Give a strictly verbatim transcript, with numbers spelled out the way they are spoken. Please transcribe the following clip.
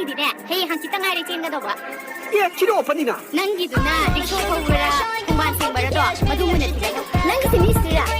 ꯁꯤꯅꯦ, ꯍꯌꯦꯡ ꯍꯪꯆꯤꯠꯇ ꯉꯥꯏꯔꯦ ꯆꯦꯟꯒꯗꯧꯕ꯫ ꯑꯦ, ꯁꯤꯗꯤ ꯑꯣꯐꯔꯅꯤꯅ꯫ ꯅꯪꯒꯤꯗꯨꯅ ꯔꯤꯛꯁꯣ ꯊꯧꯕꯔꯥ, ꯈꯣꯡꯕꯥꯟ ꯁꯦꯡꯕꯔꯥꯗꯣ, ꯃꯗꯨ ꯃꯨꯟꯅ ꯊꯤꯔꯛꯑꯣ꯫ ꯅꯪꯒꯤꯁꯦ ꯃꯤꯁꯇ꯭ꯔꯤꯔꯥ?